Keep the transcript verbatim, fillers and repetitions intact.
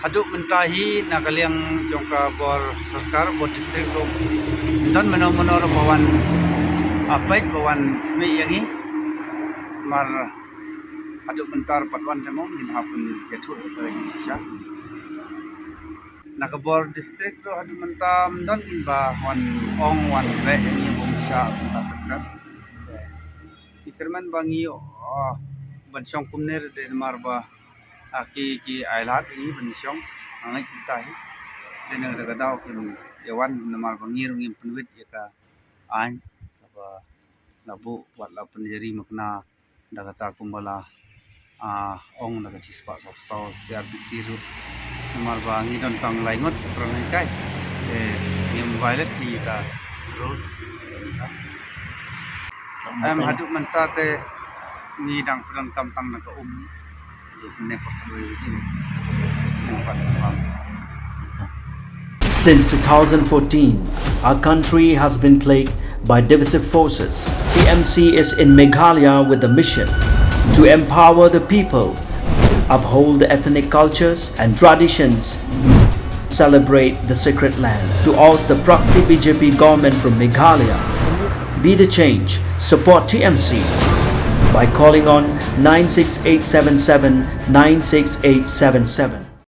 Haduh mynta hi na ka liang jong ka bor sorkar, bor district ruh, don mano mano ruh ba wan, ah, peit, ba wan khmih ïa ngi. Namar haduh mynta ruh pat wan te mo ngin hap ban ïathuh ïa ka ri ka jar. Na ka bor district ruh haduh mynta ym don kiba wan ong, wan leh ïa ngi ba ym shah bynta ka krep. Te ngi kyrmen ba ngi, ah, ban shong kumne ruh dei namar ba, ah, ki, ki ai lad ïa ngi ban shong, nga ngeit kumta hi. Te nang da ka daw kim ïa wan namar ba ngi ruh ngim pynwit ïa ka aiñ kaba la buh wat la pynjari makna da kata kumba la, ah, ong da ka shispah sawphew saw C R P C ruh. Namar ba ngi don tang lai ngut prang ngi kai. Te ngim violate ïa ka rules. Em, haduh mynta te ngi dang pyndonkam tang na ka um. Since two thousand fourteen, our country has been plagued by divisive forces. T M C is in Meghalaya with the mission to empower the people, uphold the ethnic cultures and traditions, celebrate the sacred land. To oust the proxy B J P government from Meghalaya, be the change, support T M C by calling on nine six eight seven seven nine six eight seven seven.